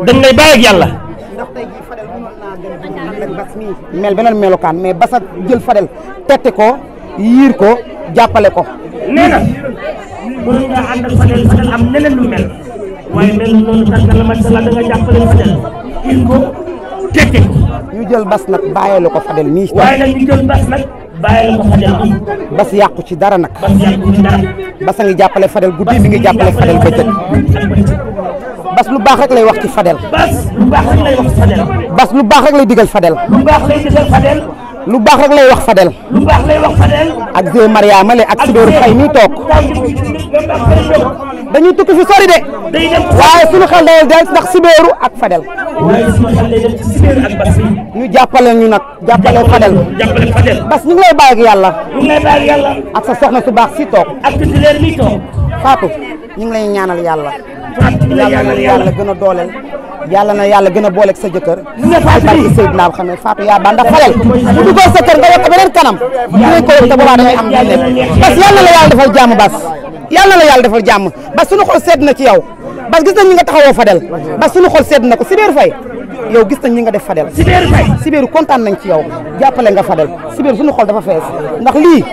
dañ lay bàyyi ak yàlla. ndax tey jii Fadel mënoon naa dem ak bas mii mel beneen melokaan mais basa jël Fadel tette ko yiir ko jàppale ko. nee na mënoon nga ànd ak Fadel am neneen lu mel waaye mel noonu tànn la macha allah da nga jàppale Fadel il ko tette ko. ñu jël bas nag bàyyeelu ko Fadel nii. waaye nag ñu jël bas nag bàyyeelu ko Fadel nii. bas yàqu ci dara nag. bas yàqu ci dara. bas a ngi jàppale Fadel guddi mi ngi jàppale Fadel bëccëg. bas lu baax rek lay wax ci Fadel. bas lu baax rek lay wax Fadel. bas lu baax rek lay digal Fadel. lu baax lay digal Fadel. lu baax rek lay wax Fadel. lu baax lay wax Fadel. ak Zé Maria Male ak Sibéeru Fay mi toog. dañuy tukki fi sori de. day dem waaye suñu xel day del ndax Sibéeru ak Fadel. waaye suñu xel day dem ci Sibéeru ak bas mi. ñu jàppale ñu nag jàppale Fadel. jàppale Fadel. bas ñu ngi lay bàyyi ak yàlla. ñu ngi lay bàyyi ak yàlla. ak sa soxna su baax si toog. ak titulaire mi toog. Fatou ñu ngi lay ñaanal yàlla. Fatou ñu ngi lay ñaanal yàlla gën a dooleel. yàlla na yàlla gën a booleeg sa jëkkër. ñu ne Fatou bi Seydina xam ne Fatou yaa ba ndax Fadel bu duggoo sa kër nga yokk beneen kanam. dinañ ko yëg te boobaa dangay am lu nekk. bas yàlla la yàlla defal jàmm bas. yàlla la yàlla defal jàmm bas suñu xol sedd na ci yow. bas gis nañ ñi nga taxawoo Fadel. bas suñu xol sedd na ko Sibéeru Fay yow gis nañ ñi nga def Fadel. Sibéeru Fay Sibéeru kontaan nañ ci yow jàppale nga Fadel Sibéeru suñu xol dafa fees ndax lii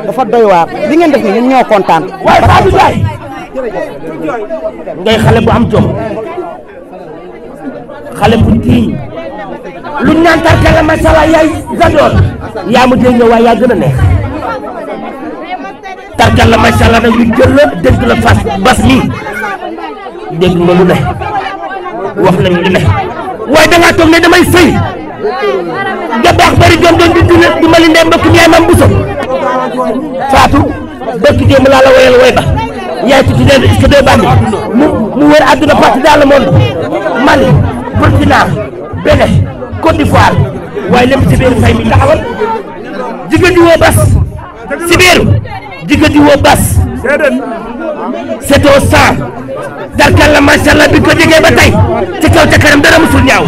dafa doy waar li ngeen def ni ñun ñoo kontaan. waaye Fatou Ndiaye ngay xale bu am jom xale bu tiiñ lu ñaan tarkala macha allah yaay zadoor yaa mu dégg waaye yaa gën a neex tarkala macha allah nag ñu jël la dégg la fas bas mi dégg nga lu ne wax nañ lu ne waaye da ngaa toog ne damay sëy nga baax bari jom doon di dimbali ndey mbokk yaay mam buso Fatou bëkk démb laa la woyal woy ba yaay tuuti leen est-ce que deux bandi mu wër àdduna partout dans le monde Mali Burkina Bénin Côte d'Ivoire waaye lépp Sibéeru Fay mi taxawal jigéen di woo bas Sibéeru jigéen di woo bas c'est au sang darkal la macha allah bi ko jegee ba tey ci kaw ca kanam dara musul ñaaw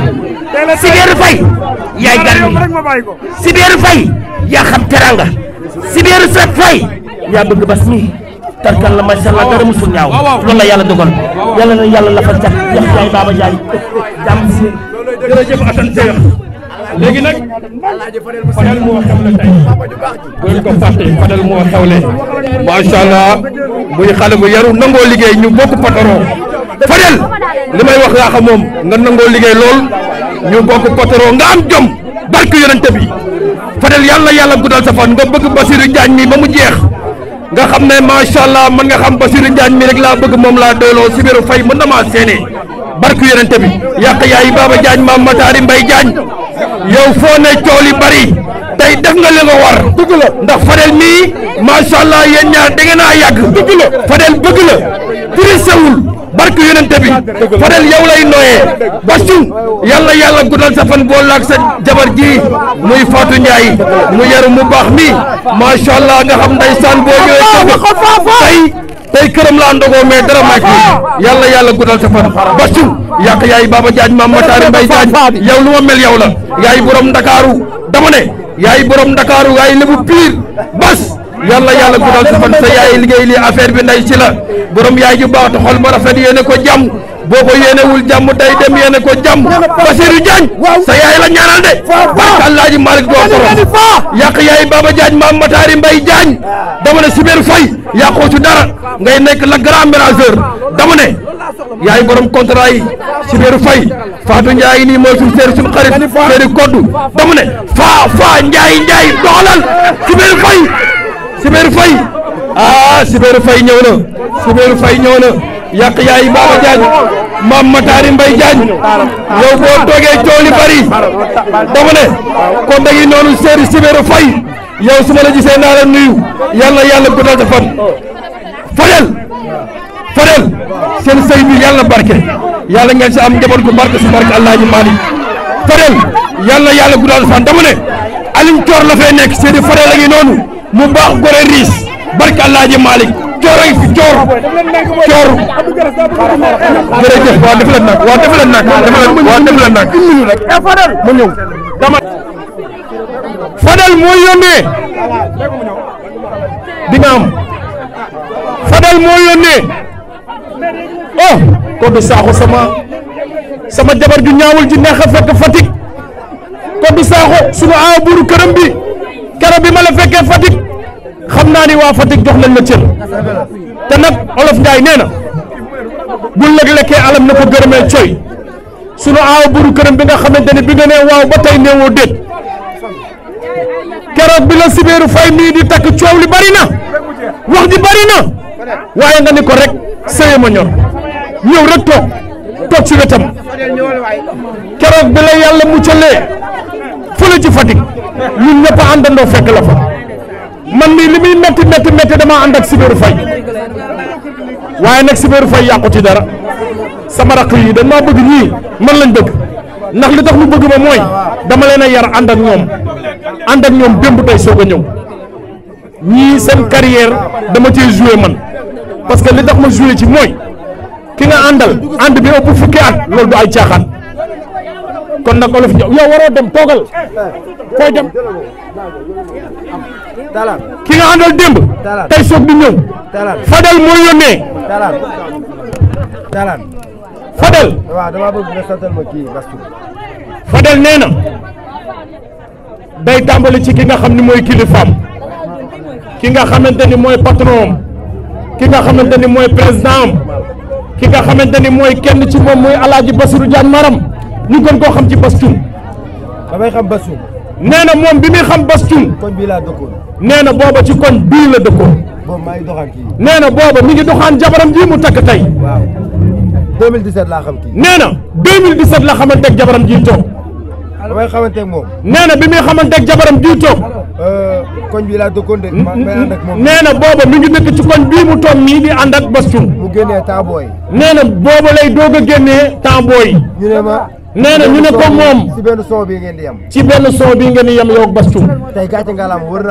Sibéeru Fay yaay garmi Sibéeru Fay yaa xam teranga Sibéeru Fay yaa bëgg bas mi tarkal la macha allah dara musul ñaaw loolu la yàlla dogal yàlla na yàlla la fa cat yax yaay Baba Jaay jàmm si jërëjëf Assane Seyex léegi nag Fadel moo xewle tey bu ngeen ko fàtte Fadel moo xewle macha allah muy xale bu yaru nangoo liggéey ñu bokk patron Fadel li may wax yaa xam moom nga nangoo liggéey lool ñu bokk patron nga am jom barke yonente bi Fadel yàlla guddal sa fan nga bëgg Basirou Diagne mi ba mu jeex nga xam ne macha allah man nga xam Basirou Diagne mi rek laa bëgg moom laa doyloo Sibéeru Fay mën na maa séenee barke yonente bi yàq yaay Baba Diagne maam Matari Mbay Diagne yow foo ne coow li bari tey def nga li nga war dëgg la ndax Fadel mii macha allah yéen ñaar da ngeen a yàgg dëgg la Fadel bëgg la tirisewul barke yonente bi Fadel yow lay nooyee basum yàlla guddal sa fan bool ak sa jabar ji muy Fatou Ndiaye mu yaru mu baax mi macha allah nga xam ndeysaan boo ñëwee tey këram laa ndogoo mais dara maa ci yàlla guddal sa fan basum yàq yaay Baba Diagne maam Matari Mbay Diagne yow lu ma mel yow la yaay borom Ndakaaru dama ne yaay borom Ndakaaru yaay lébu pire bas yàlla guddal sa fan sa yaay liggéey lii affaire bi nday ci la borom yaay ju baax te xol ba rafet yéene ko jàmm boo ko yéenewul jàmm day dem yéene ko jàmm Basirou Diagne sa yaay la ñaanal de barke Alaaji Malick doo borom yàq yaay Baba Diagne maam Matari Mbay Diagne dama ne Sibéeru Fay yàqoo ci dara ngay nekk la grand ménageur dama ne yaay borom contrat yi Sibéeru Fay Fatou Ndiaye nii mooy suñu seeri suñu xarit seeri koddu dama ne faa Ndiaye doxalal Sibéeru Fay Sibéeru Fay ñëw na Sibéeru Fay ñëw na yàq yaay Baba Diagne maam Matari Mbay Diagne yow boo toogee coow li bari dama ne kon da ngi noonu seeri Sibéeru Fay yow su ma la gisee naa la nuyu yàlla guddal sa fan Fadel seen sëy bi yàlla barke yàlla ngeen si am njaboot gu barke si barke Alaaji Malick Fadel yàlla guddal sa fan dama ne Alioune Coor la fay nekk seedi Fadel a ngi noonu mu baax gore riis barke Alaaji Malick coor a ngi fi coor jërëjëf waaw def leen nag Fadel mu ñëw dama Fadel moo yónnee di nga am Fadel moo yónnee oh Codou Sakho sama sama jabar ju ñaawul ji neex a fekk Fatick Kodou Sakho sunu aaw buuru këram bi keroog bi ma la fekkee Fatick xam naa ni waa Fatick jox nañ la cër te nag Olof Njaay nee na bu lekkee alam na ko gërëmee coy sunu aaw buuru këram bi nga xamante ni bi nga nee waaw ba tey neewoo déet keroog bi la Sibéeru Fay mii di takk coow li bari na wax ji bari na waaye nga ni ko rek sëye ma ñor ñëw rek toog ci wetam keroog bi la yàlla muccalee fële ci Fatick ñun ñëpp a àndandoo fekk la fa man mii li muy métti dama ànd ak Sibéeru Fay waaye nag Sibéeru Fay yàqu ci dara sama rakk yi dañ maa bëgg ñii man lañ bëgg ndax li tax ñu bëgg ma mooy dama leen a yar ànd ak ñoom démb tey soog a ñëw ñii seen carrière dama cee joué man parce que li tax ma joué ci mooy ki nga àndal ànd bi ëpp fukki at loolu du ay caaxaan kon nag Olof yow waroo dem toogal fooy dem ki nga àndal démb tey soog di ñëw Fadel moo yónnee Fadel waaw dama bëgg nga santal ma kii Fadel nee na day tàmbali ci ki nga xam ni mooy kilifaam ki nga xamante ni mooy patron am ki nga xamante ni mooy président am ki nga xamante ni mooy kenn ci moom mooy Alaaji Bassirou Diagne Maram ñu gën koo xam ci Bass Thioung damay xam Bass Thioung nee na moom bi muy xam Bass Thioung koñ bii laa dëkkoon nee na booba ci koñ bii la dëkkoon boobu maa ngi doxaan kii nee na booba mi ngi doxaan jabaram ji mu takk tey waaw 2017 laa xam kii nee na 2017 la xamanteeg jabaram ji toog damay xamanteeg moom nee na bi muy xamanteeg jabaram ji toog koñ bii laa dëkkoon de may ànd ak moom nee na booba mi ngi dëkk ci koñ bii mu toog nii di ànd ak Bass Thioung mu génnee temps booy nee na booba lay doog a génnee temps booy ñu ne ma nee na ñu ne ko moom ci benn son bi ngeen di yem ci benn son bi ngeen di yem yow ak Bass Thioung tey gàcce ngalaam wër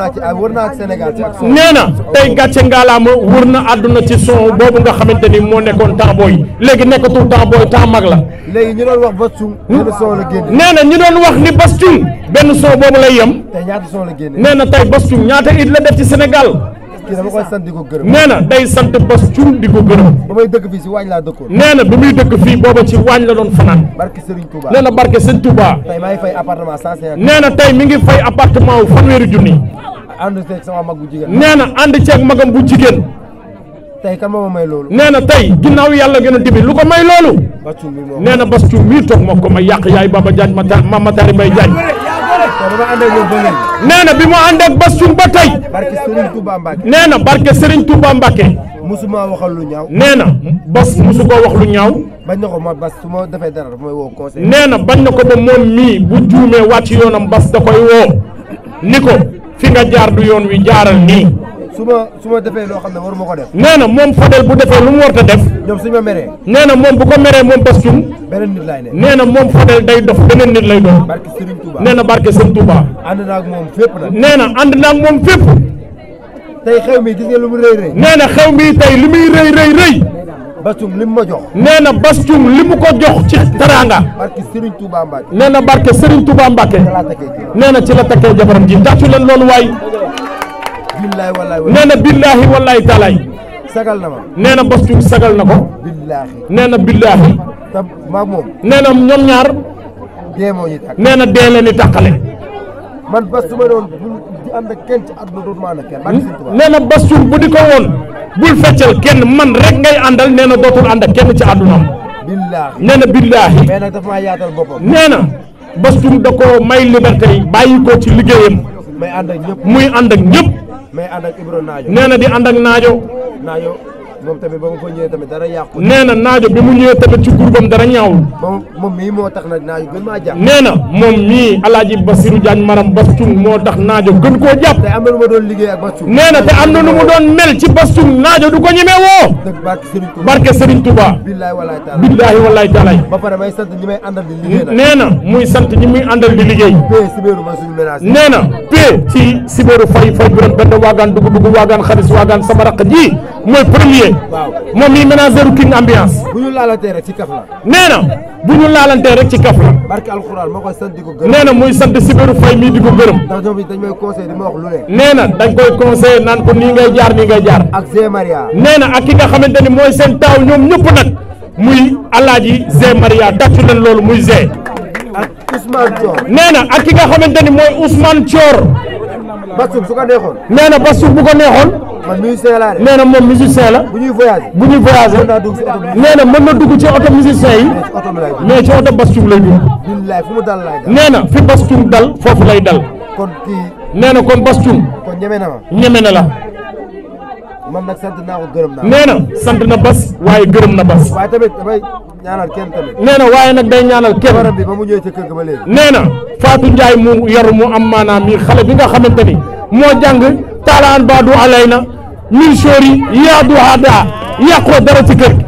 naa ci Sénégal ci ak son nee na tey gàcce ngalaama wër na àdduna ci son boobu nga xamante ni moo nekkoon temps booy léegi nekkatul temps booy temps mag la léegi ñu doon wax Bass Thioung benn son la génne nee na ñu doon wax ni Bass Thioung benn son boobu lay yem tey ñaata son la génne nee na tey Bass Thioung ñaata it la def ci Sénégal kii dama koy sant di ko gërëm nee na day sant Bass Thioung di ko gërëm ba may dëkk fii si waañ laa dëkkoon nee na bi muy dëkk fii booba ci waañ la doon fanaan barke Serigne Touba nee na barke Sëñ Touba tey maa ngi fay appartement 150 nee na tey mi ngi fay appartement wu fanweeri junni ànd seeg sama mag bu jigéen nee na ànd ceeg magam bu jigéen tey kan moo ma may loolu nee na tey ginnaaw yàlla gën a tibi lu ko may loolu Bass Thioung mi moom nee na Bass Thioung mii toog moo ko may yàq yaay Baba Diagne Mame Matar Mbaye Diagne te dama ànd ak ñoom ba léegi nee na bi mu ànd ak Bass Thioung ba tey barke Serigne Touba Mbacke nee na barke Serigne Touba Mbacke musuma waxal lu ñaaw nee na Bass musu koo wax lu ñaaw bañ na ko ma Bass su ma defee dara dafa may woo conseil nee na bañ na ko ba moom mii bu juumee wàcc yoonam Bass da koy woo ni ko fi nga jaar du yoon wi jaaral nii su ma defee loo xam ne waruma ko def nee na moom Fadel bu defee lu mu war a def ñoom suñu ma meree nee na moom bu ko meree moom Bass Thioung beneen nit laay ne nee na moom Fadel day dof beneen nit lay doon barke Serigne Touba nee na barke Sëñ Touba ànd naa ak moom fépp nag nee na ànd naa ak moom fépp tey xew mi gis nga lu mu rëy rëy nee na xew mi tey li muy rëy Bass Thioung li mu ma jox nee na Bass Thioung li mu ko jox ci teraanga barke Serigne Touba Mbacke nee na barke Serigne Touba Mbacke laa takkee ji nee na ci la takkee jabaram ji tàccu leen loolu waay billahi wallahi nee na billaahi wallaahi taalaay sagal na ma nee na Bass Thioung sagal na ko billahi nee na billaahi te maag moom nee na ñoom ñaar dee moo ñu tàkk nee na dee leen di tàqale man Bass su ma doon bul di ànd ak kenn ci àdduna dootuma ànd ak kenn barke Serigne Touba nee na Bass Thioung bu di ko woon bul feccal kenn man rek ngay àndal nee na dootul ànd ak kenn ci àddunaam billahi nee na billaahi mais nag dafa maa yaatal boppam nee na Bass Thioung da ko may liberté yi bàyyi ko ci liggéeyam may ànd ak ñëpp muy ànd ak ñëpp may ànd ak Ibro Naajo nee na di ànd ak naajo moom tamit ba ma fa ñëwee tamit dara yàqu nee na naajo bi mu ñëwee tamit ci groupam dara ñaawul moom mii moo tax nag Naajo gën maa jàpp nee na moom mii Alaaji Bassirou Diagne Maram Bass Thioung moo tax naajo gën koo jàpp te am na lu ma doon liggéey ak Bass Thioung nee na te am na nu mu doon mel ci Bass Thioung naajo du ko ñemee woo dëgg barke Serigne Touba barke Serigne Touba billahi wallahi taala billaahi wallaahi taalaay ba pare may sant ñi may àndal di liggéey nag nee na muy sant ñi muy àndal di liggéey pay sibéeru man suñu ménage nee na pee ci Sibéeru fay biram benn waagaan dugg waagaan xaris waagaan sama raq ji mooy premier moom mii ménageur King Ambiance bu ñu laalantee rek ci kaf la nee na bu ñu laalantee rek ci kaf la barke alxuraan moo koy sant di ko gërëm nee na muy sant Sibéeru Fay mii di ko gërëm ndax ñoom dañ may conseil di ma wax lu ne nee na dañ koy conseillé naan ko nii ngay jaar nii ngay jaar ak Zé Maria nee na ak ki nga xamante ni mooy seen taaw ñoom ñëpp nag muy Alaaji Zé Maria tàccu leen loolu muy Zé ak Ousmane Thior. nee na ak ki nga xamante ni mooy Ousmane Thior Bassoum su ko neexoon. nee na Bassoum bu ko neexoon man musicien laa de. nee na moom musicien la bu ñuy voyagé. bu ñuy voyagé mën naa dugg si oto bi. nee na mën na dugg ci oto musicien yi oto bi laay dugg. mais ci oto Bassoum lay dugg billaay fu mu dal laay dal. nee na fi Bassoum dal foofu lay dal kon kii nee na kon Bassoum kon ñeme na ma. ñeme na la man nag sant naa ko gërëm naa. nee na sant na Bas waaye gërëm na Bas waaye tamit damay ñaanal kenn tamit. nee na waaye nag day ñaanal kenn waram bi ba mu ñëwee ca kër ga ba léegi. nee na Fatou Ndiaye mu yaru mu am maanaam mi xale bi nga xamante ni moo jàng taalaan baadu alayna min sori yaadu hada yàqoo dara ci kër gi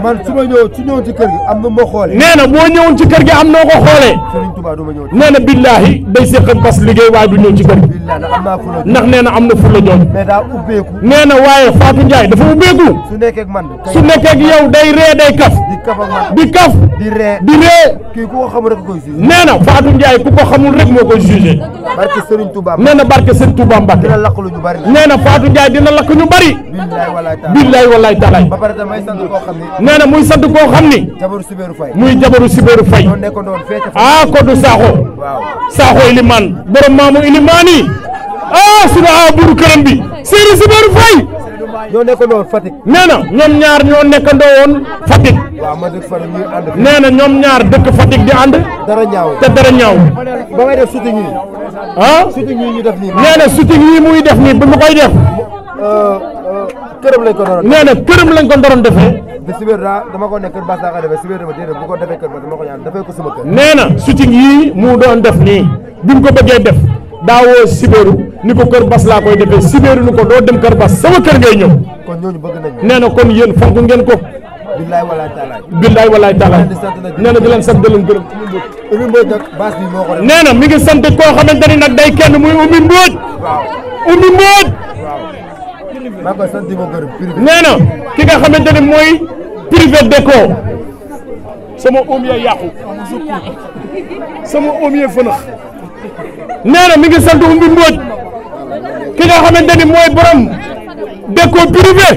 man su ma ñëw ci kër gi am na ma xoolee. nee na boo ñëwoon ci kër gi am noo ko xoolee Serigne Touba du ma ñëw. nee na billaahi day séq ak Bas liggéey waaye du ñëw ci kër gi billaay nag am naa fula. ndax nee na am na fulla joon mais daa ubbeeku. nee na waaye Fatou Ndiaye dafa ubbeeku su nekkee ak man. su nekkee ak yow day ree day kaf di kaf ak man. di kaf di ree. di ree kii ku ko xamul rek koy si. nee na Fatou Ndiaye ku ko xamul rek moo koy jugé barke Serigne Touba. nee na barke Sëñ Touba Mbacke dina lakk lu ñu bari. nee na Fatou Ndiaye dina lakk ñu bari billaay walaay taala. billaay wallaay taalaay ba pare damay sant koo xam ne. nee na muy sant koo xam ni jabaru Sibéru Faye. muy jabaru Sibéru Faye ñoo nekkoon doon fee ca ah Kodou Sakho waaw. Sakho Iliman borom maamu Iliman yi ah sunu buru këram bi Serigne Sibéru Faye ñoo nekkoon doon Fatick. nee na ñoom ñaar ñoo nekkandoo woon Fatick waaw ma dëkk fan ñuy ànd. nee na ñoom ñaar dëkk Fatick di ànd dara ñaaw. te dara ñaaw ba ngay def shooting yi. ah shooting yi ñu def nii. nee na shooting yi muy def nii bu mu koy def këram lañ ko doon. nee na këram lañ ko doon defee te Sibéru dama ko nekk kër Bass laa ko defee Sibéru dama déedéet bu ko defee kër ba dama ko ñaan defee ko sama kër. nee na shooting yii mu doon def nii bi mu ko bëggee def daawoo Sibéru ni ko kër Bass laa koy defee Sibéru ni ko doo dem kër Bass sama kër ngay ñëw kon ñooñu bëgg nañu. nee na kon yéen fonk ngeen ko billaay walaay taalaay. billaay wallaay taalaay nee na di leen sant di leen gërëm Oumy Mbodj nag Bass bi moo ko def. nee na mi ngi sant koo xamante ni nag day kenn muy Oumy Mbodj waaw Oumy Mbodj maa ngi koy sant di ko gërëm privé. nee na ki nga xamante ni mooy privé déco sama oom ya yàqu sama oom ya fënax nee na mi ngi sant Oumy Mbodj ki nga xamante ni mooy borom déco privé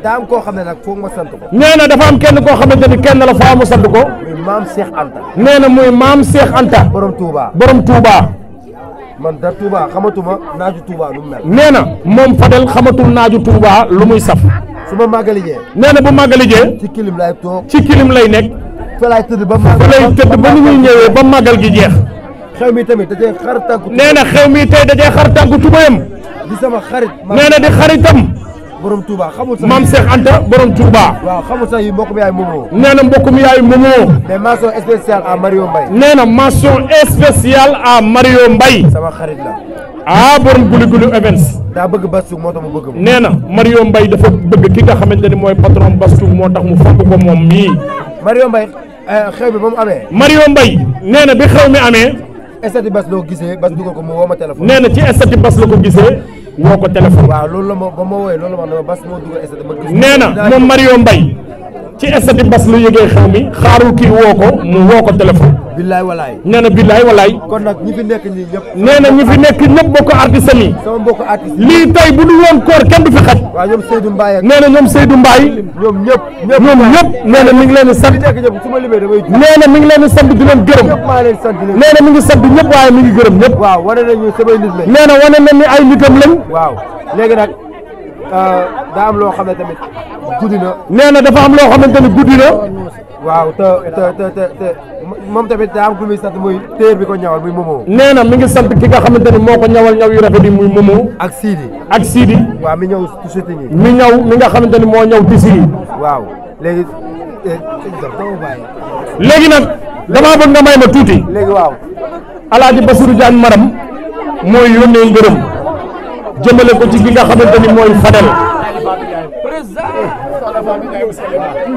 daa am koo xam ne nag foog ma sant ko. nee na dafa am kenn koo xamante ni kenn la faa mu sant ko muy maam Cheikh Anta. nee na muy maam Cheikh Anta borom Touba. borom Touba man da Touba xamatuma naaju Touba lu mu mel. nee na moom Fadel xamatul naaju Touba lu muy saf su ma màggali jee. nee na bu màggali jee ci kilim laay toog. ci kilim lay nekk fa laay tëdd ba fa lay tëdd ba ni muy ñëwee ba màggal gi jeex xew mi tamit da cee xar tànku. nee na xew mi tey dajee xar tànku tubayam di sama xarit. nee na di xaritam borom Touba xamul sax. maam Cheikh Anta borom Touba waaw xamul sax yi mbokk mi yaay moomoo. nee na mbokkum yaay moomoo mais mention spéciale à Mario Mbaye. nee na mention spéciale à Mario Mbaye sama xarit la. ah borom guli guli events daa bëgg Bassoum moo tax mu bëgg ma. nee na Mario Mbaye dafa bëgg ki nga xamante ni mooy patron Bassoum moo tax mu fonk ko moom mii Mario Mbaye xew bi ba mu amee. Mario Mbaye nee na bi xew mi amee estati Bass loo gisee Bass dugal ko mu woo ma téléphone. nee na ci estati Bass la ko gisee woo ko téléphone waaw loolu la ma ba ma woowee loolu la ma wax ne ma Bass moo dugal estati ma gis. nee na moom Mario Mbaye ci estati Bass la yëgee xew mi xaarul kii woo ko mu woo ko téléphone billaay walaay. nee na billaay walaay kon nag ñi fi nekk nii ñëpp. nee na ñi fi nekk ñëpp bokk artiste yi sama mbokk artiste. lii tey bu dul woon koor kenn du fi xaj waaw ñoom Seydou Mbaye ak. nee na ñoom Seydou Mbaye ñoom ñëpp. ñoom ñëpp nee na mi ngi leen di sant ñi nekk ñëpp su ma limee damay ju. nee na mi ngi leen di sant di leen gërëm ñëpp maa leen sant leen. nee na mi ngi sant ñëpp waaye mi ngi gërëm ñëpp waaw wane nañu samay nit lañ. nee na wane na ni ay nitam lañ waaw léegi nag daa am loo xam ne tamit guddi na. nee na dafa am loo xamante ni guddi na waaw te moom tamit daa am ku muy sant muy téer bi ko ñawal muy Momo. nee na mi ngi sant ki nga xamante ni moo ko ñawal ñaw yu rafet yi muy Momo ak Sidi. ak Sidi waaw mi ñëw ci shooting yi. mi ñaw mi nga xamante ni moo ñaw tisi yi waaw léegi. léegi nag damaa bëgg nga may ma tuuti léegi waaw. Alaaji Bassirou Diagne Maram mooy yónnee ngërëm jëmale ko ci ki nga xamante ni mooy Fadel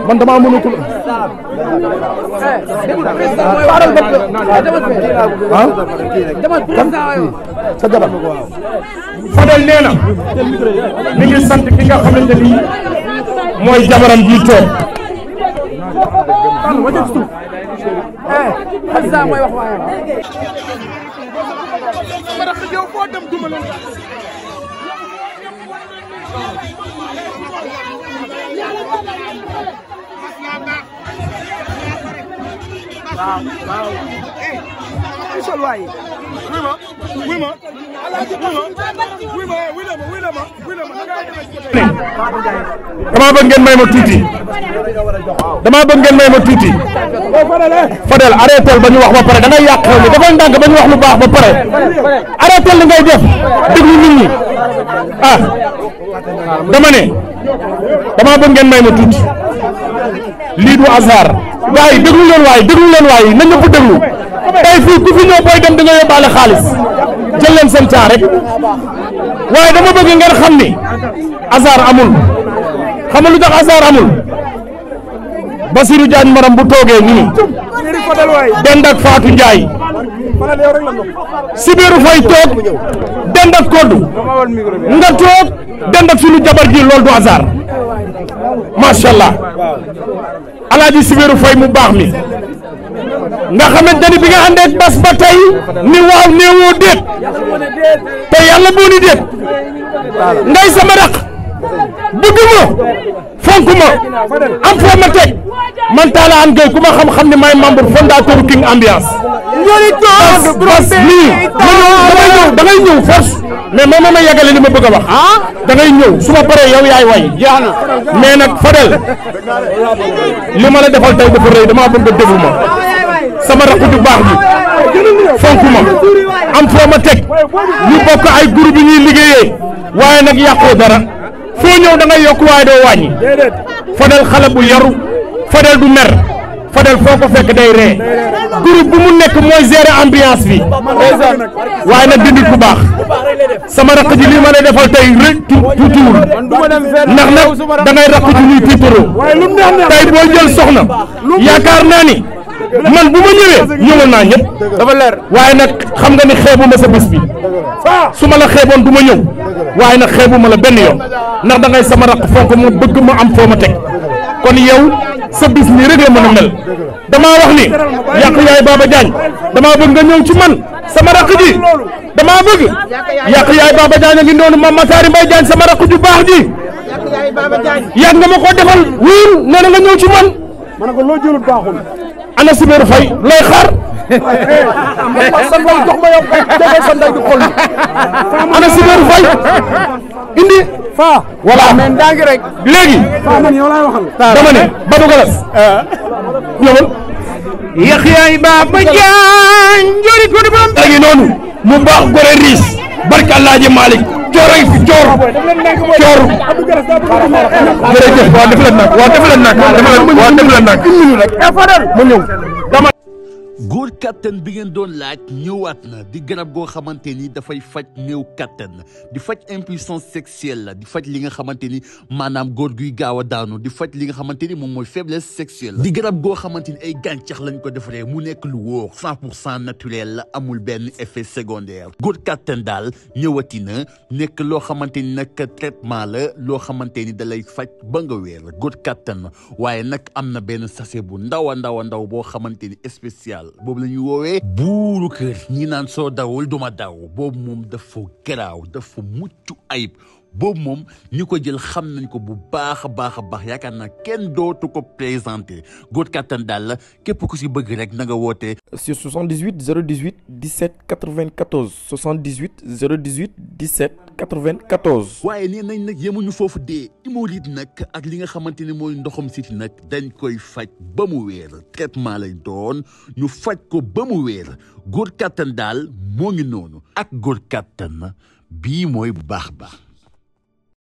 man damaa mënu ko sa jabar Fadel nee na mi ngi sant ki nga xamante ni mooy jabaram ji toog Yàlla dama bëgg ngeen may ma tuuti Fadel arrêté ba ñu wax ba pare da ngay yàq xew mi dafa ndànk ba ñu wax lu baax ba pare arrêté li ngay def déglu nit ñi ah dama ne dama bëgg ngeen may ma tuuti lii du hasard gars yi déglu leen waay na ñëpp déglu tey fii ku fi ñëw booy dem da nga yóbbaale xaalis jël leen seen temps rek waaye dama bëgg ngeen xam ni hasard amul xam nga lu tax hasard amul Basirou Diagne Maram bu toogee nii dend ak Fatou Ndiaye Sibéru Faye toog dend ak Kodou nga toog dend ak suñu jabar ji loolu du hasard macha allah alaaji Sibéru Faye mu baax mi nga xamante ni bi nga àndee ak bas ba tey ni waaw néewoo déet te yàlla boo ni déet ngay sama raq bëgg ma fonk ma am foo ma teg man Talla Hann Gueye ku ma xam-xam ne maay membre fondateur King Ambiance bas lii da ngay ñëw force mais moom ma yegale li ma bëgg a wax da ngay ñëw su ma paree yow yaay way mais nag Fadel li ma la defal tey dafa rëy dama bëgg a déglu ma sama rakk ju baax bi fonk ma am foo ma teg ñu bokk ay groupe yi ñuy liggéeyee waaye nag yàqoo dara foo ñëw da ngay yokk waaye doo wàññi Fadel xale bu yaru Fadel du mer Fadel foo ko fekk day ree groupe bu mu nekk mooy gérer ambiance bi waaye nag dindi ku baax sama rakk ji lii ma lay defal tey rek tuutiwul ndax nag da ngay rakk ji ñuy tiitaroo tey boo jël soxna yaakaar naa ni man bu ma ñëwee ñëwal naa ñëpp dafa leer waaye nag xam nga ni xeebu ma sa bés bi su ma la xeeboon du ma ñëw waaye nag xeebu ma la benn yoon ndax da ngay sama rakk fonk ma bëgg ma am foo ma teg kon yow sa bis nii rek la mën a mel damaa wax ni yàq yaay Baba Diagne damaa bëgg nga ñëw ci man sama rakk ji damaa bëgg yàq yaay Baba Diagne a ngi noonu Mame Makhtar Mbaye Diagne sama rakk ju baax ji yàgg nga ma ko defal wuyul nee na nga ñëw ci man ma ne ko loo jëlut baaxul ana Sibéru Faye looy xaar ana Sibéru Faye indi fa voilà mais ndangi rek léegi man yow lay waxal dama ne Badou Galas ñëwal yàq yaay Baba Diagne njori ko di bam ngi noonu mu baax gore riis barka Alaaji Malick coor ay fi coor jërëjëf waaw def leen nag une minute rek mu ñëw dama góor kattan bi ngeen doon laaj ñëwaat na di garab goo xamante ni dafay faj néew kattan di faj impuissance sexuelle la di faj li nga xamante ni maanaam góor guy gaaw a daanu di faj li nga xamante ni moom mooy faiblesse sexuelle di garab goo xamante ni ay gàncax lañ ko defaree mu nekk lu wóor 100% naturel la amul benn effet secondaire góor kattan daal ñëwati na nekk loo xamante ni nag traitement la loo xamante ni da lay faj ba nga wér góor kattan waaye nag am na benn sachet bu ndaw a ndaw boo xamante ni spécial boobu la ñuy woowee buuru kër ñi naan soo dawul duma daw boobu moom dafa garaaw dafa mucc ayib boobu moom ñi ko jël xam nañ ko bu baax a baax yaakaar naa kenn dootu ko présenté góor kattan daal la képp ku si bëgg rek na nga woote sur 78 018 17 94 78 018 17 94. waaye nee nañ nag yemuñu foofu dee hémorroïde nag ak li nga xamante ni mooy ndoxam siti nag dañ koy faj ba mu wéer traitement lay doon ñu faj ko ba mu wéer góor kattan daal moo ngi noonu ak góor kattan bii mooy bu baax